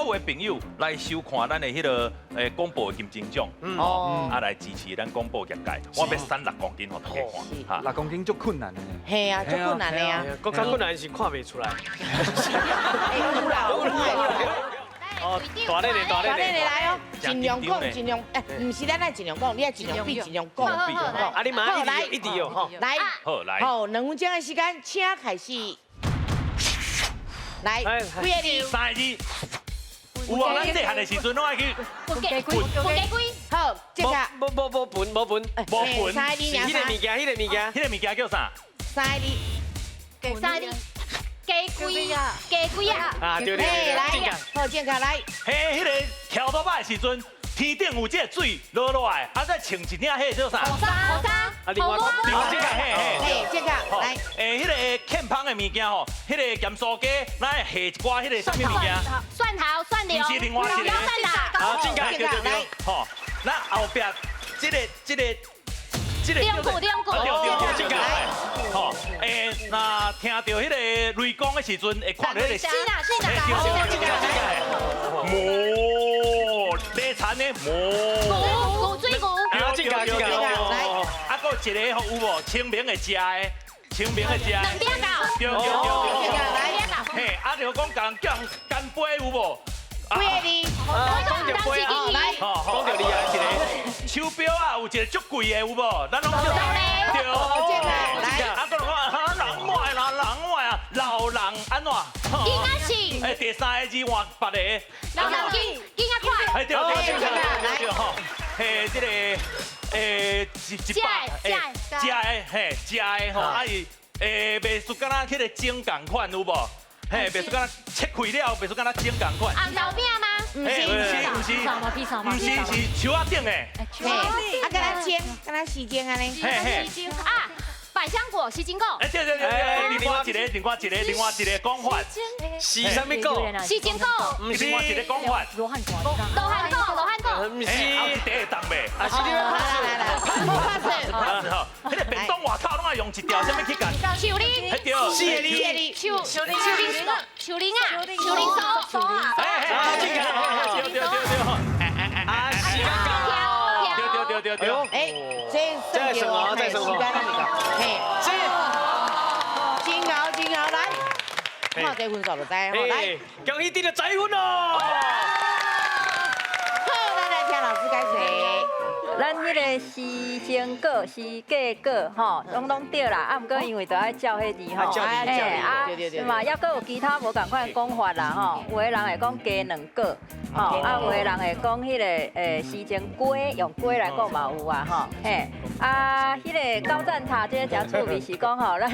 有的朋友來收看咱的彼个廣播的金鐘獎，哦，啊來支持咱廣播業界，我欲瘦6公斤予大家看，哈。 6公斤足困難的。嘿啊，足困難的啊。閣較困難是看袂出來。欸，有啦，有啦。哦，大咧咧，大大咧咧。咧來哦，盡量講，盡量，毋是咱愛盡量講，你愛盡量比，盡量講。啊，你嘛一直一直哦，吼。來，好來，好，2分鐘的時間，請開始。來，幾個字？三個字。有啊，咱細漢的時陣攏愛去。糞雞糞雞龜。好，這個。無無無糞無糞。無糞。三個字，彼个物件，彼个物件。彼個物件叫啥？三個字。三個字。雞龜雞龜啊！啊，對對對，來，好，正確來。嘿，彼个跳倒擺的時陣，天頂有這個水落落來，啊，再穿一領彼个叫啥？雨傘，雨傘。啊，另外，另外這個，嘿嘿。嘿，這個來。彼个欠芳的物件吼，彼个鹹酥雞，咱下一寡彼个啥物物件？蒜頭、蒜蓉。毋是另外一個。蒜啦。啊，正確，對對對。吼，咱後壁這个這個這個。兩個兩個。對對對，正確。吼，若聽著彼个雷公的時陣，會看著彼個。是啦是啦。對對對，正確正確。魔，奶田的魔。牛牛水牛。對正確正確。來。啊，閣有一個吼有無？清明會食的，清明會食的。兩邊狗。對對對對。來。嘿，啊，就講共叫人乾杯有無？幾個字？講著杯啊，來，講著厲害一個。手錶啊，有一個足貴的有無？咱攏叫。對。來。啊，閣講啊，人我的啦，人我啊，老人按怎？囡仔是。第三個字換別個。老人囡囡仔快。哎，對對對對對吼。嘿，這個一一百，食的嘿，食的吼，啊伊袂輸敢若彼个蒸仝款有無？嘿，袂輸敢若切開了，袂輸敢若蒸仝款。紅豆餅嗎？毋是毋是毋是，毋是是樹仔頂的。嘿，啊，敢若煎，敢若時煎按呢。嘿嘿。啊，百香果、時金果。哎，對對對對，另外一個，另外一個，另外一個講法。是啥物果？時金果。毋是。另外一個講法。羅漢果。羅漢果，羅漢果。毋是。啊，第會動袂？啊，是你欲拍來來來，拍吼，彼个便當外口攏愛用一條啥物去共？樹林。對。四個字。樹樹林樹林啊，樹林酥酥啊。哎哎，這個，對對對對。啊，時間到。對對對對對。哎，這這算哦，這算哦。時間嘿，這真𠢕真𠢕來，看這分數就知吼，來，恭喜得著十分哦。好，咱來聽老師解釋。咱彼个時辰果、時間果，吼，攏攏對啦。啊，毋過因為著愛照彼字吼，嘿啊，嘛，猶閣有其他無仝款講法啦，吼。有的人會講雞卵果，吼，啊，有的人會講彼个時辰瓜，用瓜來講嘛有啊，吼，嘿，啊，彼个高贊塔這个誠趣味是講吼，咱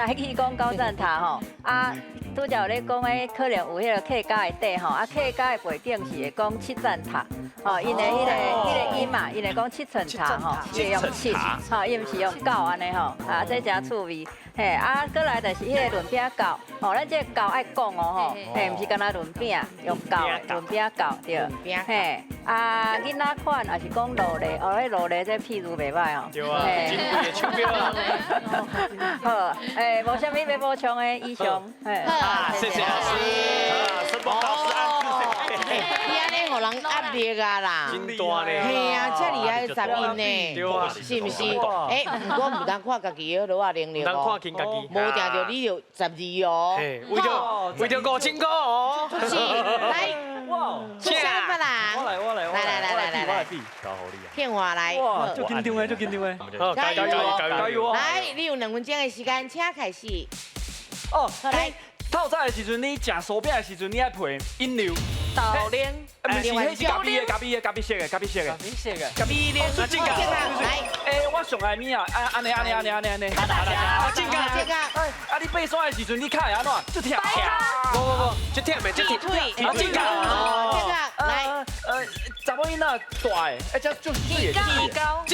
台語講高贊塔吼，啊，拄才有咧講彼可能有彼个客家的底吼，啊，客家的背景是會講七層塔，吼，𪜶的彼个音嘛，𪜶會講七層塔吼，會用七，吼，伊毋是用九按呢吼，啊，這誠趣味，嘿，啊，閣來就是彼个潤餅鉸，吼，咱這个鉸愛講哦吼，嘿，毋是干焦潤餅，用鉸潤餅鉸對，嘿，啊，囡仔款也是講勞力，哦，彼勞力這譬如袂䆀哦，對啊，真貴的手錶啊，好，無啥物欲補充的以上，嘿，好，謝謝老師，什麼老師按你按呢予人壓力啊啦，真大呢，嘿啊，遮厲害的雜音呢，對啊，是毋是？欸，毋過毋通看家己的落仔能力毋通哦，看輕家己，無定著你就12哦，為著為著5000塊哦，是，來，出啥物人？我來我來我來來來來來來，電話來，哇，足緊張的，足緊張的，好，加油加油加油！來，你有2分鐘的時間，請開始。哦，來。透早的時陣，你食酥餅的時陣，你愛配飲料。豆奶。毋是，彼是咖啡的，咖啡的，咖啡色的，咖啡色的。咖啡色的。咖啡奶。正確。來。欸，我上愛物啊，按呢按呢按呢按呢按呢。啊，正確。正確。啊，你爬山的時陣，你跤會按怎？足疼。無無無，足疼的，足疼。腿。啊，正確。正確。來。查某囡仔大的，欸，這足媠的。正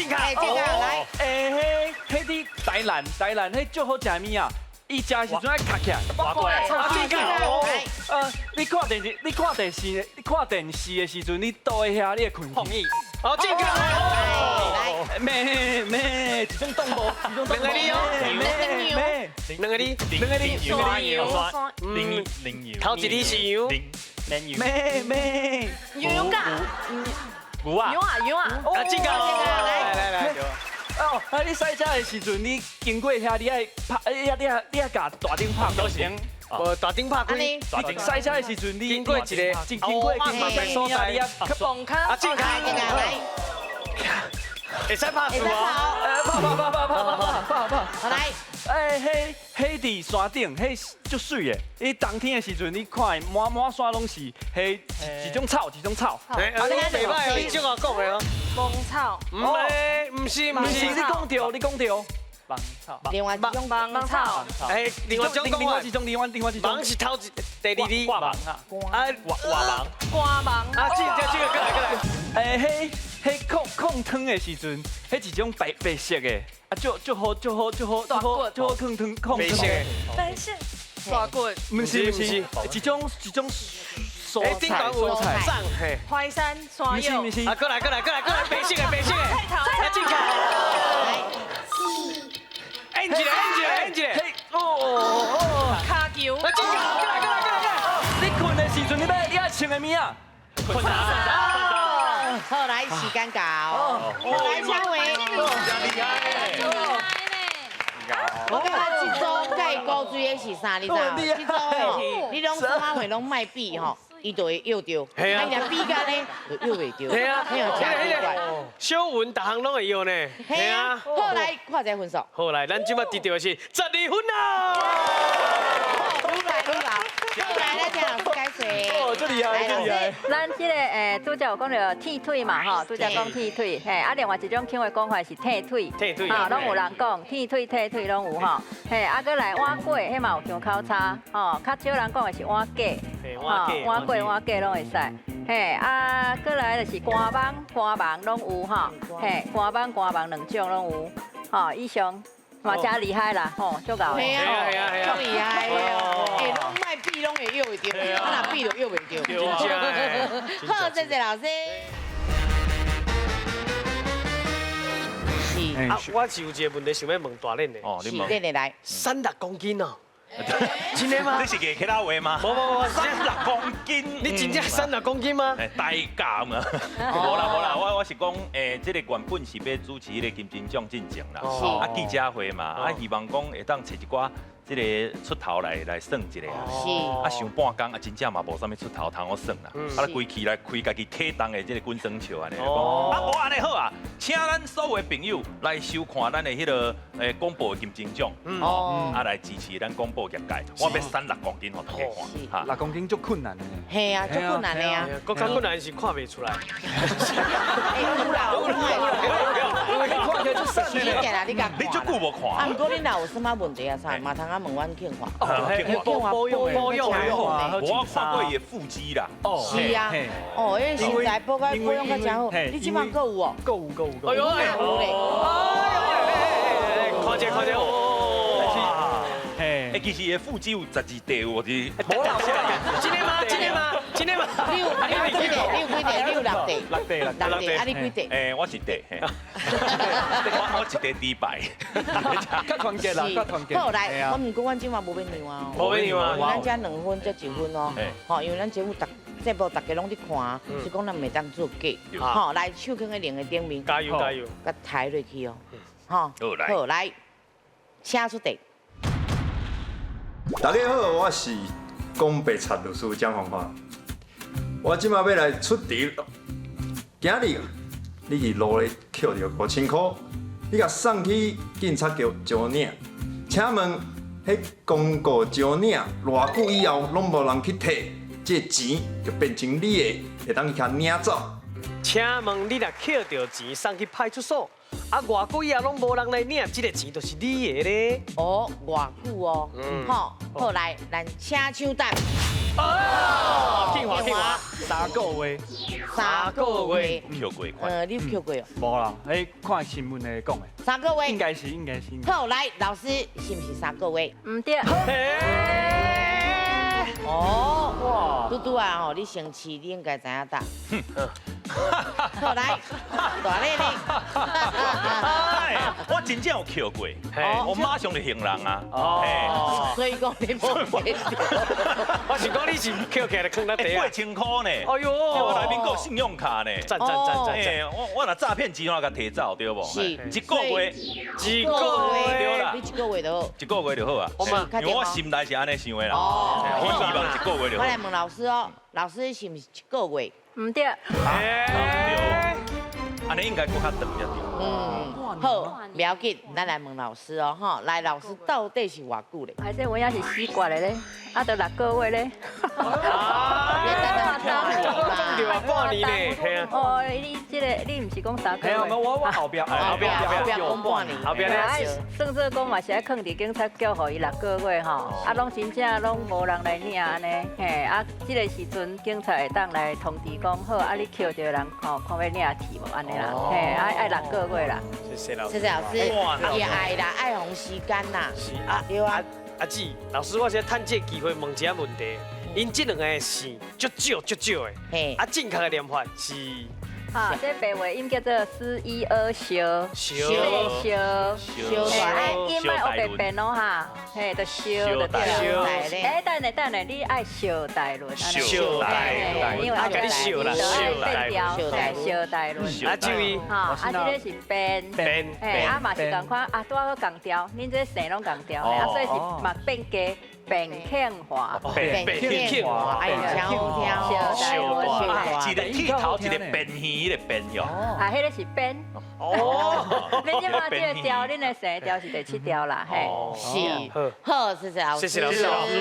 確。正確。來。欸，彼彼佇台南，台南彼足好食的物啊。伊食的時陣愛卡起來，啊，正確。你看電視，你看電視，你看電視的時陣，你倒佇遐，你會睏去。好，正確。來，咩咩，一種動物，一種動物。兩個字哦，咩？兩個字，兩個字，兩個字，零零頭一字是羊。绵羊。咩咩？牛啊，牛啊牛啊牛啊，啊，进来来来来，哦，啊！你驶车的时阵，你经过遐，你爱拍，你爱你爱你爱共大灯拍都行。无大灯拍开。按呢，大灯驶车的时阵，你经过一个经过经过所在，你啊，蹦卡啊，进来进来来，会使拍会使输哦。跑，拍拍拍拍拍拍拍拍。好来，哎，彼彼伫山顶，彼足媠的。你冬天的时阵，你看满满山攏是彼一种草，一种草。哎，你袂歹哦，你这话讲的哦。芒草，唔系，唔是，唔唔是，是你讲对，你讲对。芒草。另外一种芒草，哎，另外一种讲法另外一，种，另外另外一种芒。是头一第二字。挂网啊，啊，挂网。瓜芒，啊，这个这个过来过来。哎，彼彼炕炕汤的时阵，彼一种白白色的，啊，足足好足好足好足好足好炕汤炕白色的。白色，大骨，毋是毋是，一种一种蔬哎，顶菜悬有蔬菜，长嘿。淮山山药毋是毋，是啊，，过来过来过来过来，白色的白色的。菜头，啊，进来。按一个按一个按一个。嘿哦哦，跤球，啊，进来过来过来过来过来。你睏的时阵，你欲你爱穿的物啊？困难。好来，时间到，来请位。真厉害。我感觉这组佮伊古锥的是啥？你知无？这组吼，你拢什么话拢莫比吼，伊就会约著。嘿啊啊，伊若比较呢，就约袂著。嘿啊，嘿啊，真奇怪。小文逐项拢会约呢。嘿啊，好来，看一下分数。好来，咱这摆得到的是12分啦。愈来愈老，好来，咱请老师解说。哦，这厉害，这厉害。咱这个拄才有讲著剃腿嘛吼，拄才讲剃腿，嘿，啊，另外一种腔的讲法是剃腿，剃腿吼，拢有人讲剃腿、剃腿拢有吼，嘿，啊，阁来碗粿，彼嘛有腔口差，吼，较少人讲的是碗粿，吼，碗粿、碗粿拢会使，嘿，啊，阁来就是官网、官网拢有吼，嘿，官网、官网两种拢有，吼，以上嘛真厉害啦，吼，足𠢕的。嘿啊，足厉害的哦！哎，拢莫比，拢会约会著，啊若比就约袂著。好，谢谢老师。是。啊，我是有一个问题想欲问大练的。哦，你问。是，来。36公斤哦。真的吗？你是给其他话吗？无无无，36公斤，你真正36公斤吗？大架嘛。无啦无啦，我是讲，这个原本是欲主持彼个金钟奖进前啦，啊记者会嘛，啊希望讲会当揣一寡这个出头来来算一下啦。是。啊想半工啊，真正嘛无啥物出头通好算啦。啊，规气来开家己体重的这个滚绳笑按呢。啊，无按呢好啊，请咱所有的朋友来收看咱的彼个广播的金钟奖，哦，啊来支持咱广播业界。我欲瘦6公斤予大家看，6公斤足困难的。嘿啊，足困难的啊。阁较困难是看袂出来。哎，有啦，有啦，你看起来足瘦的。你你你足久无看。啊，毋过你若有啥物问题啊啥，嘛通啊问阮庆华。庆华保养保养我看过伊的腹肌啦。哦，是啊。哦，彼身材保养保养较真好。你这马阁有哦？阁有阁有阁有。哎呦，有咧。看者看者哦。哎，其实伊的腹肌有12块，有是。无啦，真的吗？真的吗？真的吗？你有几块？你有几块？你有6块。 6块6块。啊，你几块？哎，我一块。我一块猪排。较团结啦，较团结。好来，我毋过阮这马无欲让啊。无欲让啊。咱才2分才1分哦。吼，因为咱节目节目大家拢咧看，是讲咱袂当做假。吼，来手囥在铃的顶面。加油加油。共抬落去哦。吼。好来。好来，请出题。大家好，我是讲白贼律师蒋方华。我这马欲来出题。今日你去路咧捡著5000箍，你共送去警察局招领。请问，彼公告招领偌久以后拢无人去提，这个钱就变成你的，会当去共领走。请问你若捡著钱送去派出所，啊，偌久以后拢无人来领，这个钱就是你的咧。哦，偌久哦，好，好来，咱请抢答。哦，庆华庆华， 3个月。 3个月。捡过。你有捡过哦？无啦，彼看新闻的讲的。 3个月。应该是，应该是。好，来，老师是毋是3个月？毋对。哦，哇，拄拄啊吼，你先试，你应该知影答。好來，大咧咧。哎，我真正有抾過，我馬上就還人啊。哦，所以講你無見著。我是講你是抾起來囥咧地啊。 8000箍呢。哎呦，我內面閣有信用卡呢。讚讚讚讚讚！我若詐騙錢，我共提走對無？是。一個月，一個月對啦。你一個月就好。一個月就好啊。因為我心內是按呢想的啦。哦。我希望一個月就好。我來問老師哦，老師是毋是一個月？毋對。按呢應該閣較長才對。嗯，好，不要緊，咱來問老師哦，吼，來，老師到底是偌久咧？還是有影是死絕的咧，啊，都六個月咧。半年咧，哦，你這個你毋是講3個月？我後壁，後壁後壁講半年，後壁咧。算做講嘛是愛囥佇警察局，予伊六個月吼，啊，攏真正攏無人來領按呢，嘿，啊，這個時陣警察會當來通知講，好，啊，你抾著人吼，看欲領去無按呢啦，嘿，愛六個月啦。謝謝老師，謝謝老師，也愛啦，愛予時間啦。是啊，對啊。阿姊，老師，我先趁這個機會問一下問題。𪜶這兩个姓足少足少的，啊，正確的念法是？哈，這白話音叫做 s i e 燒燒燒燒，啊，音莫烏白變哦哈，嘿，就燒就對了。哎，等下等下，你愛燒大輪，燒大輪，因為啊，共你燒啦，燒大輪，燒大輪。啊，這位，哈，啊，這个是變變，嘿，啊嘛是仝款，啊，拄仔好仝調，恁這姓攏仝調，啊，所以是嘛變家。變慶華，變慶華，哎，真好聽哦。燒大，一个剃頭，一个變耳，彼个變喲。啊，彼个是變。哦。恁這馬這个調，恁的姓調是第七調啦，嘿。是。好，謝謝老師。謝謝老師。